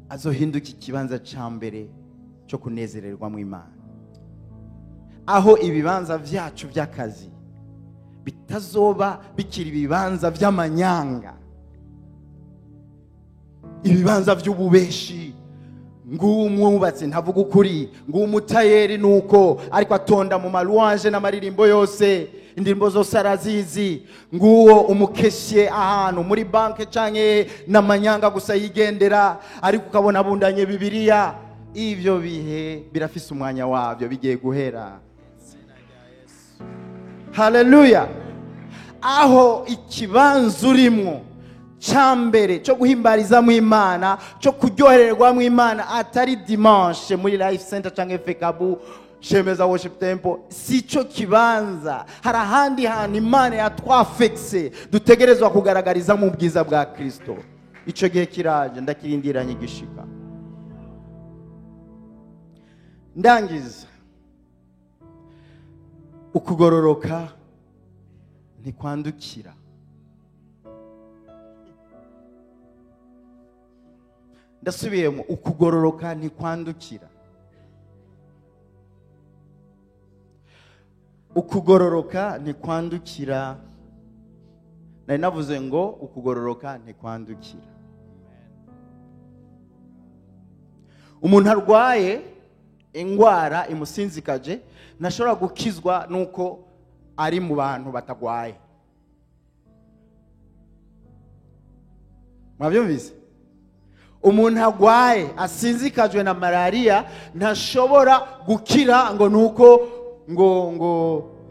S1: azohinduka ikibanza ca mbere cyo kunezererwa mu Imana, aho ibibanza vyacu by'akazi bitazoba bikiri ibibanza by'amanyanga, ibibanza by'ububeshi. Ng'umwubatsi ntavuga ukuri, ng'umutayeri nuko ariko atonda mu malouange n'amaririmbo yose, indirimbo zose arazizi, nguwo umukeshe ahantu muri banke canke n'amanyanga gusa yigendera, ariko ukabona abundanye Bibiliya. Ivyo bihe birafise umwanya wabyo, bigiye guhera. Haleluya! Aho ikibanza urimwo cambere cyo guhimbarizamo Imana, cyo kuryohererwamo Imana, atari dimanche muri Life Center canke Fekabu Shemeza Worship Temple, si cyo kibanza. Hari ahandi hantu Imana yatwafekse dutegerezwa kugaragariza mu bwiza bwa Kristo. Ico gihe kiraje, ndakirindiranye gishika. Ndangiza, ukugororoka ntikwandukira. Ndasubiyemo, ukugororoka ntikwandukira. Ukugororoka ntikwandukira. Nari navuze ngo ukugororoka ntikwandukira. Umuntu arwaye Ingwara imusinzikaje ntashobora gukizwa nuko ari mu bantu batagwaye. Mwabyumvise? Umuntu agwaye asinzikajwe na malaria ntashobora gukira ngo nuko ngo ngo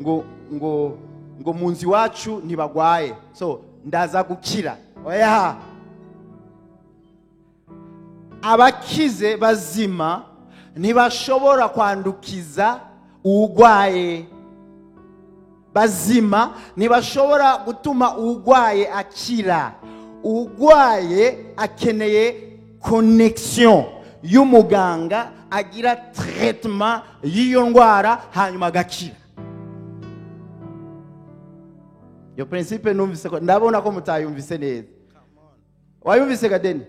S1: ngo ngo ngo munzi wacu ntibagwaye, so ndaza gukira. Oya, abakize bazima ntibashobora kwandukiza uwugwaye. Bazima ntibashobora gutuma uwugwaye akira. Uwugwaye akeneye connexion y'umuganga agira traitement y'iyo ndwara hanyuma agakira. Iyo principe numvise ko ndabona ko mutayumvise neza. Wayumvise Gadeni?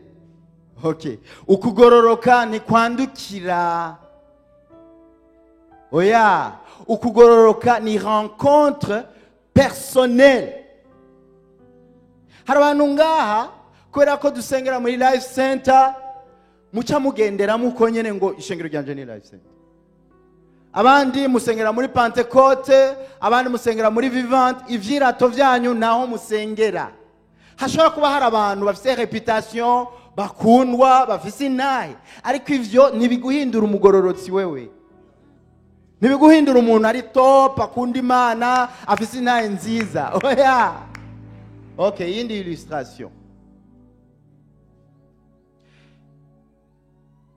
S1: Okay. Ukugororoka ni kwandukira. Oya, ukugororoka ni rencontre personnelle. Hari abantu ngaha kubera ko dusengera muri Life Center muca mugenderamo uko nyene ngo ishengero ryanje ni Life Center. Abandi musengera muri Pentecote, abandi musengera muri Vivante, ivyirato vyanyu naho musengera. Hashobora kuba hari abantu bafise reputation, bakundwa, bafise inahe, ariko ivyo ntibiguhindura umugororotsi wewe. Ntibiguhindura umuntu ari top, akunda Imana, afise inahe nziza. Oya. Okay, iyindi illustration.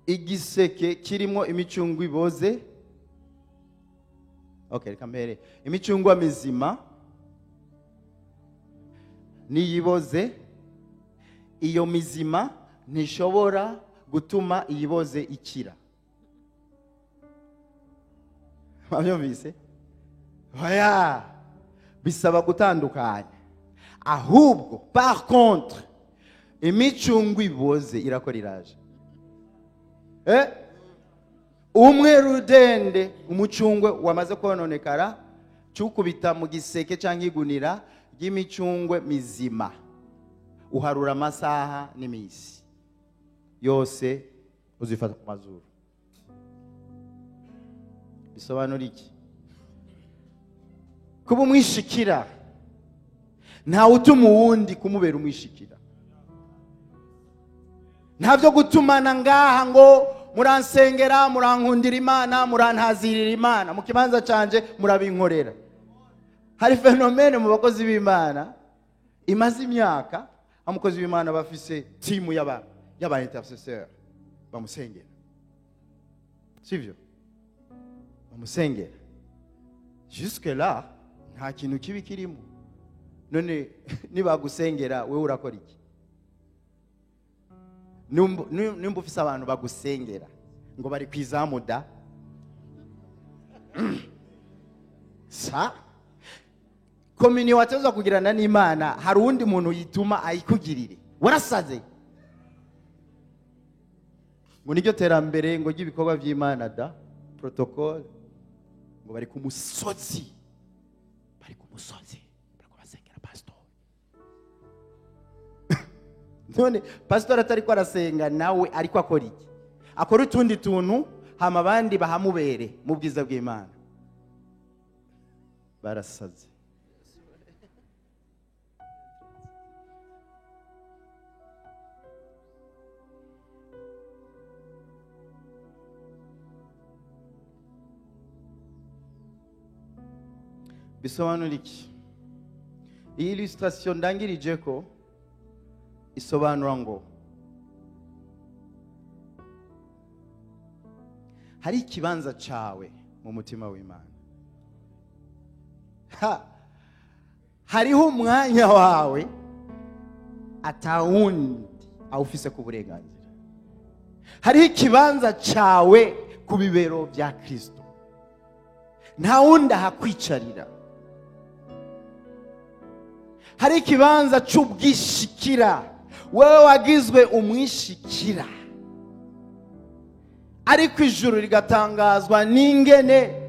S1: Igiseke kirimo imicungwe iboze. Okay, reka mpere. Imicungwa mizima niyiboze, iyo mizima ntishobora gutuma iyiboze ikira. Mwabyumvise? Oya, bisaba gutandukanya. Ahubwo par contre imicungwe iboze irakora iraje. Umwe rudende umucungwe wamaze kononekara cukubita mu giseke canke igunira ry'imicungwe mizima, uharura amasaha n'imisi yose uzifata ku mazuru. Bisobanura iki? Kuba umwishikira nta utuma uwundi kumubera umwishikira. Nta byo gutumana ngaha ngo muransengera, murankundira Imana, murantazirira Imana, mu kibanza canje murabinkorera. Hari phenomene mu bakozi b'Imana imaze imyaka, amukozi b'Imana bafise timu y'aba intercesseur bamusengera, sivyo? Bamusengera jusque là nta kintu kibi kirimo. None nibagusengera wewe urakora iki? Nimba ufise abantu bagusengera ngo bari kwizamuda sa komini wateza kugirana n'Imana, hari undi muntu yituma ayikugirire. Warasaze ngo niryo terambere ngo ry'ibikorwa by'Imana da protocole, ngo bari ku musozi, bari ku musozi bariko basengera pastor. None pastor atari ko arasenga nawe ariko akora iki? Akora utundi tuntu hama abandi bahamubere mu bwiza bw'Imana. Barasaze. Bisobanura iki? Iyi illustration ndangirije ko isobanura ngo hari ikibanza cawe mu mutima w'Imana. Hariho umwanya wawe atawundi awufise ku burenganzira. Hariho ikibanza cawe ku bibero bya Kristo, nta wundi ahakwicarira. Hari ikibanza c'ubwishikira, wewe wagizwe umwishikira. Ariko ijuru rigatangazwa n'ingene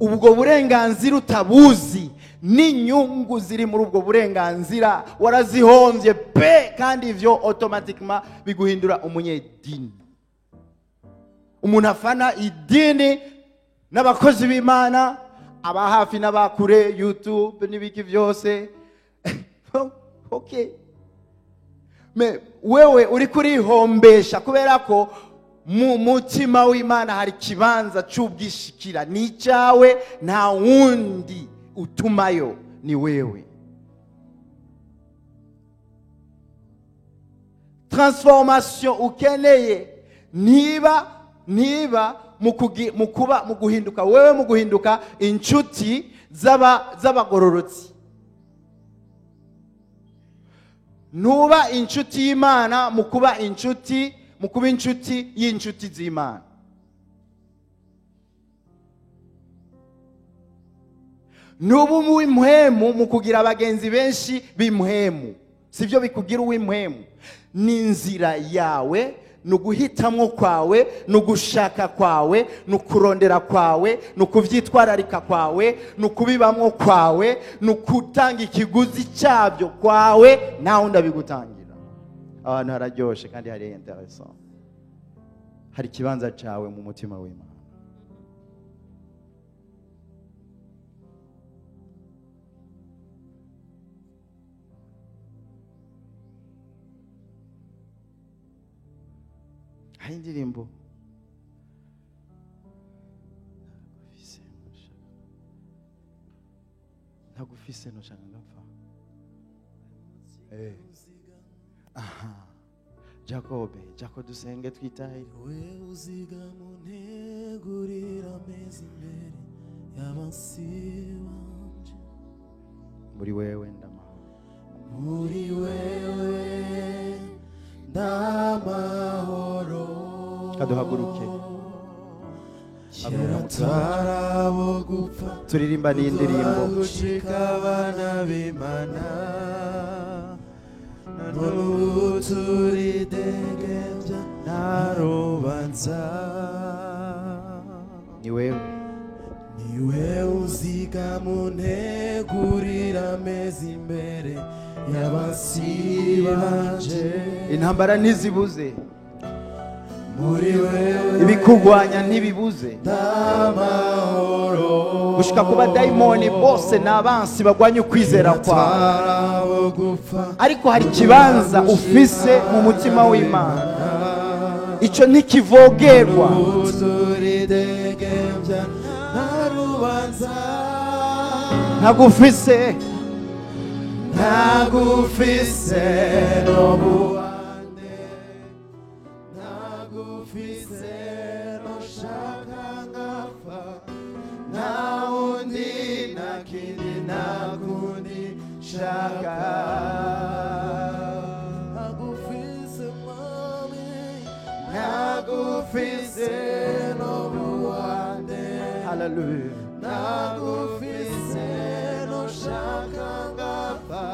S1: ubwo burenganzira utabuzi, n'inyungu ziri muri ubwo burenganzira warazihombye pe, kandi ivyo automatiquement biguhindura umunyedini. Umuntu afana idini n'abakozi b'Imana, aba hafi n'abakure, YouTube n'ibiki byose. Okay. Me wewe uri kurihombesha kubera ko mu mutima w'Imana hari kibanza cy'ubwishikira, ni cyawe, nta wundi utumayo, ni wewe. Transformation ukeneye niba mukuba mu guhinduka wewe, mu guhinduka inshuti z'abagororotsi. Nuba inshuti y'Imana mu kuba inshuti, mu kuba inshuti y'inshuti z'Imana. Nuba uw'impwemu mu kugira abagenzi benshi b'impwemu. Sivyo bikugira uw'impwemu. Ni inzira yawe, nuguhitamwo kwawe, nugushaka kwawe, nukurondera kwawe, nukuvyitwararika kwawe, nukubibamwo kwawe, nukutanga ikiguzi cyabyo kwawe, nawe ndabigutangira. Abantu hararyoshe kandi hari intéressant. Hari kibanza cyawe mu mutima w'Imana. Hari indirimbo ntagufise ntushaka ngapfa. Aha Jacobe, Jacob dusenge twitaye.
S2: We uzigama untegurira ameza imbere y'abansi banje.
S1: Muri wewe ndamahoro,
S2: muri wewe ndamahoro.
S1: Kaduhaguruke
S2: Tarabo gupfa
S1: turirimba n'indirimbo
S2: gushika abana b'Imana, none ubu turidegembya nta rubanza.
S1: Ni wewe,
S2: ni wewe uzigama untegurira ameza imbere y'abansi banje.
S1: Intambara ntizibuze,
S2: muri wewe
S1: ibikugwanya ntibibuze,
S2: ndamahoro.
S1: Gushika kuba daimoni bose n'abansi bagwanya ukwizera kwawe, ariko hari kibanza ufise mu mutima w'Imana, ico ntikivogerwa. Ntagufise,
S2: ntagufise no buwande, ntagufise no shaka ngapfa, nta wundi nta kindi nakundi shaka. Ntagufise mwami, ntagufise no buwande.
S1: Hallelujah.
S2: Ntagufise no shaka ngapfa,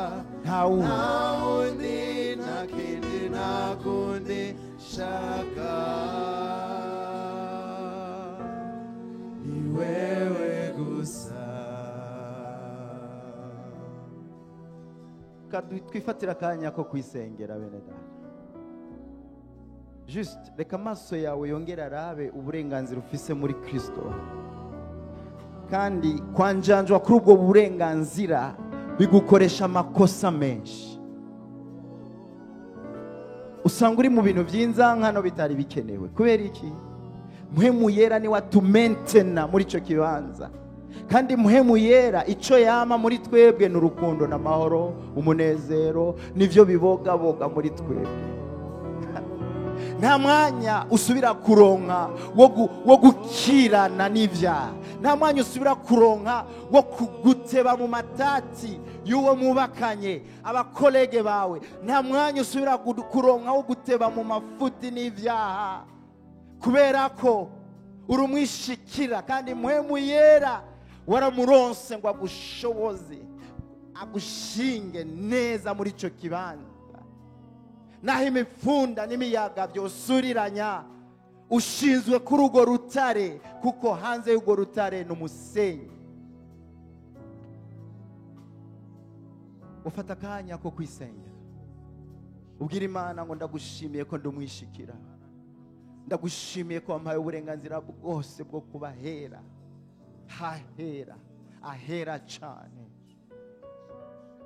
S1: nta
S2: wundi nta kindi nakundi shaka. Ni wewe gusa.
S1: Twifatira akanya ko kwisengera bene data. Just reka amaso yawe yongera arabe uburenganzira ufise muri Kristo, kandi kwanjanjwa kuri ubwo burenganzira bigukoresha amakosa menshi. Usanga uri mu bintu by'inzankano bitari bikenewe. Kubera iki? Muhemu yera ni watumentena muri ico kibanza. Kandi muhemu yera ico yama muri twebwe ni urukundo n'amahoro, umunezero, nivyo bibogaboga muri twebwe. Nta mwanya usubira kuronka wo gukirana n'ivyaha. Nta mwanya usubira kuronka wo kuguteba mu matati y'uwo mubakanye, abakolege bawe. Nta mwanya usubira kuronka wo guteba mu mafuti n'ivyaha, kubera ko urumwishikira. Kandi muhemu yera waramuronse ngo agushoboze, agushinge neza muri ico kibanza. Naho imipfunda n'imiyaga byosuriranya, ushinzwe kuri urwo rutare, kuko hanze y'urwo rutare ni umusenyi. Ufata akanya ko kwisengera, ubwira Imana ngo ndagushimiye ko ndumwishikira, Ndagushimiye ko wampaye uburenganzira bwose bwo kubahera hahera ahera cyane,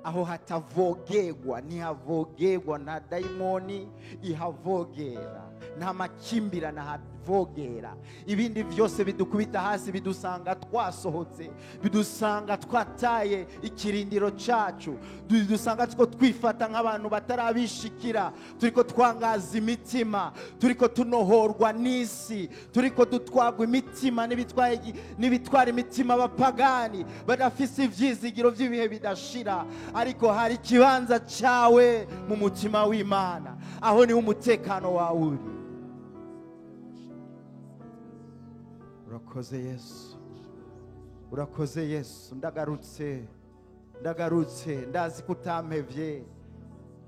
S1: aho hatavogerwa, ntihavogerwa, nta dayimoni ihavogera, nta makimbirane ahavogera. Ibindi byose bidukubita hasi bidusanga twasohotse, bidusanga twataye ikirindiro cyacu, bidusanga two twifata nk'abantu batarabishikira, turiko twangaza imitima, turiko tunohorwa n'isi, turiko dutwagwa imitima n'ibitwara imitima abapagani badafise ivyizigiro by'ibihe bidashira. Ariko hari ikibanza cyawe mu mutima w'Imana, aho niho umutekano wawe uri. Urakoze Yesu, urakoze Yesu. Ndagarutse, ndagarutse, ndazi ko utampevye,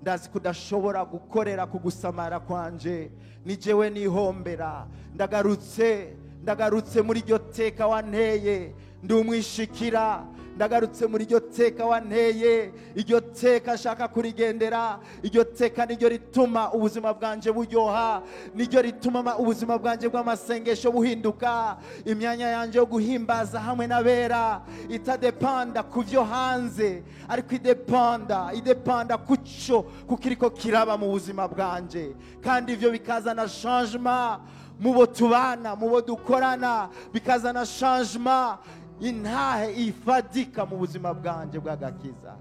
S1: ndazi ko udashobora gukorera ku gusamara kwanje, ni jewe nihombera. Ndagarutse, ndagarutse muri iryo teka wanteye, ndi umwishikira. Ndagarutse muri iryo teka wanteye, iryo teka nshaka kurigendera, iryo teka niryo rituma ubuzima bwanje buryoha, niryo rituma ubuzima bwanje bw'amasengesho buhinduka, imyanya yanje yo guhimbaza hamwe n'abera itadepanda ku byo hanze, ariko idepanda kuco kukiriko kiraba mu buzima bwanje, kandi ivyo bikazana changement mu bo tubana, mu bo dukorana, bikazana changement intahe ifadika mu buzima bwanje bw'agakiza.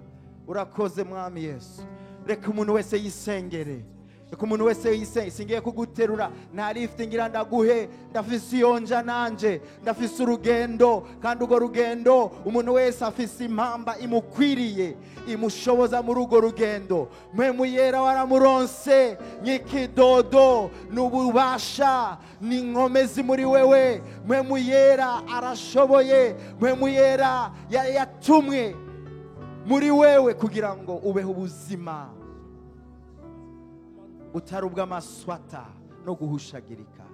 S1: Urakoze Mwami Yesu. Reka umuntu wese yisengere, reka umuntu wese yisengere. Singiye kuguterura, nta lift ngira ndaguhe, ndafise iyonja nanje, ndafise urugendo, kandi urwo rugendo umuntu wese afise impamba imukwiriye imushoboza muri urwo rugendo. Mpwemu Yera waramuronse nyikidodo n'ububasha n'inkomezi muri wewe. Mpwemu Yera arashoboye, Mpwemu Yera yatumwe muri wewe kugira ngo ubeho ubuzima butari ubw'amaswata no guhushagirika.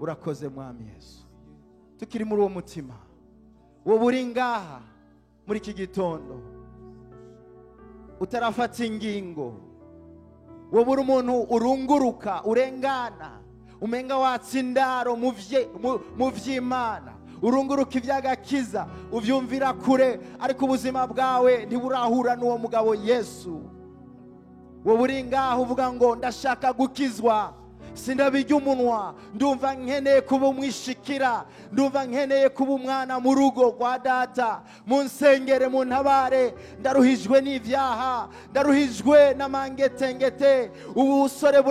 S1: Urakoze Mwami Yesu. Tukiri muri uwo mutima, wowe uri ngaha muri iki gitondo utarafata ingingo, wowe uri umuntu urunguruka urengana, umenga watsa indaro mu vy'Imana, urunguruka ivy'agakiza uvyumvira kure, ariko ubuzima bwawe ntiburahura n'uwo mugabo Yesu. Wowe uri ngaho uvuga ngo ndashaka gukizwa, sindabijya umunwa, ndumva nkeneye kuba umwishikira, ndumva nkeneye kuba umwana mu rugo rwa data, munsengere muntabare, ndaruhijwe n'ivyaha, ndaruhijwe n'amangetengete, ubusore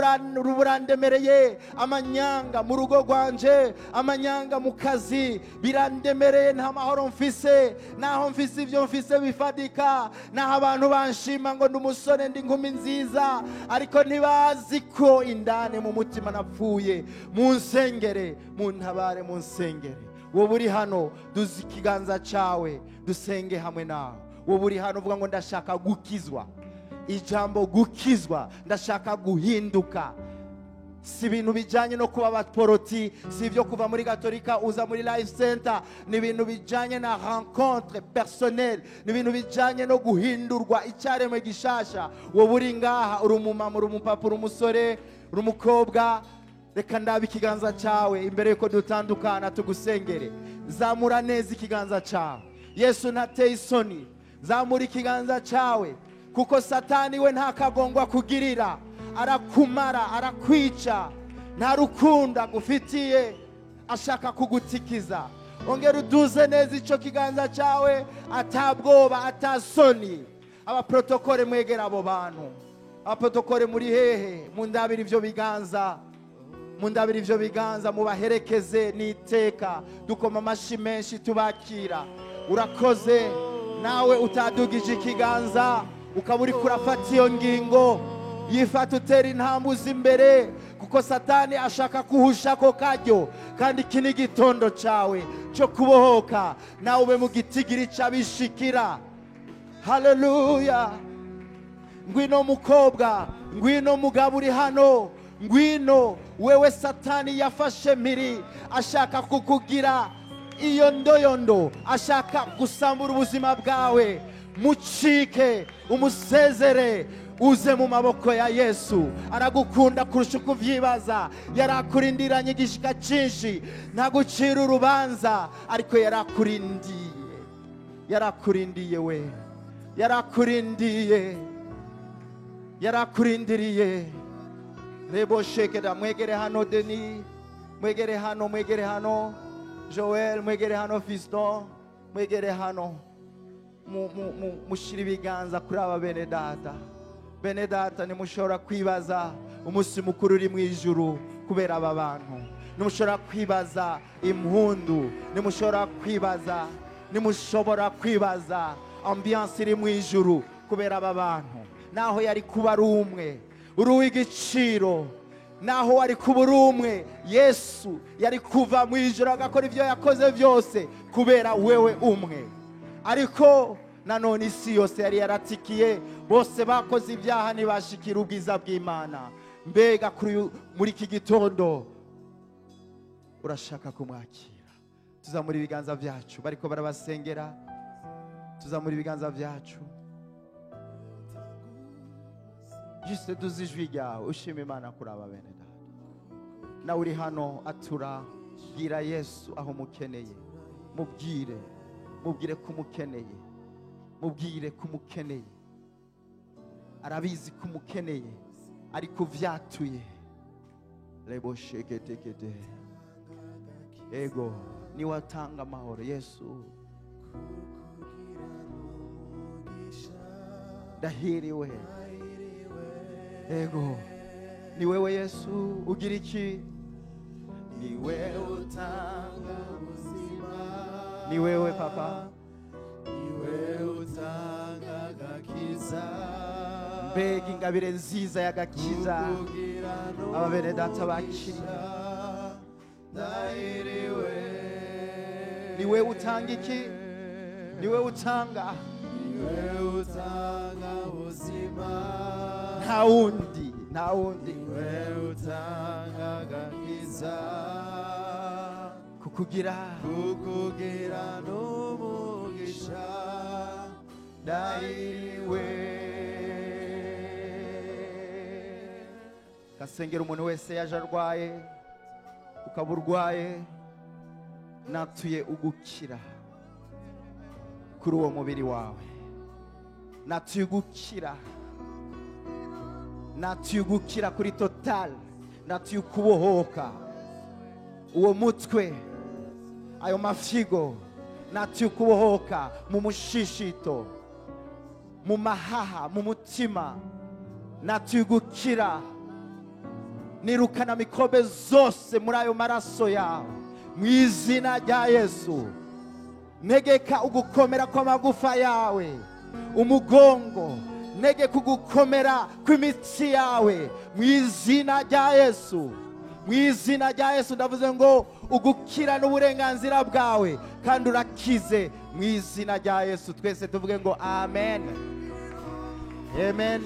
S1: burandemereye, amanyanga mu rugo rwanje, amanyanga mu kazi birandemereye, nta mahoro mfise, naho mfise ivyo mfise bifadika, naho abantu banshima ngo ndi umusore ndi inkumi nziza, ariko ntibazi ko indani mu mutima napfuye. Munsengere muntabare, munsengere. Wowe uri hano duze ikiganza cyawe dusenge hamwe nawe. Wowe uri hano uvuga ngo ndashaka gukizwa, ijambo gukizwa, ndashaka guhinduka. Si ibintu bijanye no kuba abaporoti, si ibyo kuva muri Gatolika uza muri Life Center, ni ibintu bijanye na rencontre personnelle, ni ibintu bijanye no guhindurwa icyaremwe gishasha. Wowe uri ngaha uri umumama, uri umupapa, uri umusore, uri umukobwa, reka ndabe ikiganza cyawe imbere yuko dutandukana tugusengere. Zamura neza ikiganza cyawe. Yesu ntateye isoni. Zamura ikiganza cyawe, kuko Satani we nta kagongwa kugirira, arakumara, arakwica, nta rukundo agufitiye, ashaka kugutikiza. Ongera uduze neza ico kiganza cyawe, atabwoba atasoni. Abaprotokole mwegera abo bantu, abaprotokole muri hehe? Mundabira ivyo biganza, mundabira ivyo biganza, mubaherekeze n'iteka. Dukoma amashi menshi tubakira. Urakoze nawe utadugije ikiganza ukaba uriko urafata iyo ngingo, yifata utera intambwe uza imbere, kuko Satani ashaka kuhusha ako karyo, kandi iki ni igitondo cyawe cyo kubohoka, nawe ube mu gitigiri c'abishikira. Haleluya. Ngwino mukobwa, ngwino mugabo uri hano, ngwino wewe Satani yafashe mpiri, ashaka kukugira iyo ndoyondo, ashaka gusambura ubuzima bwawe. Mucike, umusezere. Uze mu maboko ya Yesu, aragukunda kurusha uko uvyibaza. Yarakurindiranye igishika cinshi, ntagucira urubanza, ariko yarakurindiye, yarakurindiye we, yarakurindiye, yarakurindiriye. Rebo shekeda, mwegere hano Denis, mwegere hano, mwegere hano Joel, mwegere hano Fiston, mwegere hano. Mushire ibiganza kuri aba bene data. Bene data, ntimushobora kwibaza umunsi mukuru uri mu ijuru kubera aba bantu. Ntimushobora kwibaza impundu, ntimushobora kwibaza, ntimushobora kwibaza ambiance iri mu ijuru kubera aba bantu. Naho yari kuba ari umwe, uri uw'igiciro. Naho wari kuba uri umwe, Yesu yari kuva mu ijuru agakora ibyo yakoze byose kubera wewe umwe. Ariko nanone isi yose yari yaratikiye, bose bakoze ibyaha ntibashikira ubwiza bw'Imana. Mbega muri iki gitondo urashaka kumwakira? Tuzamura ibiganza byacu, bariko barabasengera. Tuzamura ibiganza byacu, juste duze ijwi ryawe ushima Imana kuri aba bene data. Nawe uri hano atura, bwira Yesu aho umukeneye, mubwire, mubwire ko umukeneye, mubwire ko umukeneye. Arabizi ko umukeneye, ariko vyatuye. Rebo sheketekete. Ego, niwe atanga amahoro. Yesu, ndahiriwe. Ego, ni wewe Yesu ugira iki?
S2: Ni wewe utanga ubuzima,
S1: ni wewe Papa,
S2: ni wewe utanga agakiza.
S1: Mbega ingabire nziza y'agakiza aba bene data bakiriye.
S2: Ndahiriwe.
S1: Ni wewe utanga iki? Ni wewe utanga,
S2: ni wewe utanga ubuzima,
S1: nta wundi, nta wundi.
S2: Ni wewe utanga agakiza,
S1: kukugira,
S2: kukugira n'umugisha. Ndahiriwe.
S1: Gasengera umuntu wese yaje arwaye, ukaba urwaye, natuye ugukira kuri uwo mubiri wawe, natuye ugukira, natuye ugukira kuri total, natuye ukubohoka uwo mutwe, ayo mafyigo, natuye ukubohoka mu mushishito, mu mahaha, mu mutima, natuye ugukira. Nirukana mikrobe zose muri ayo maraso yawe mu izina rya Yesu. Negeka ugukomera kw'amagufa yawe, umugongo, negeka ugukomera kw'imitsi yawe mu izina rya Yesu. Mu izina rya Yesu ndavuze ngo ugukira n'uburenganzira bwawe, kandi urakize mu izina rya Yesu. Twese tuvuge ngo amen, amen.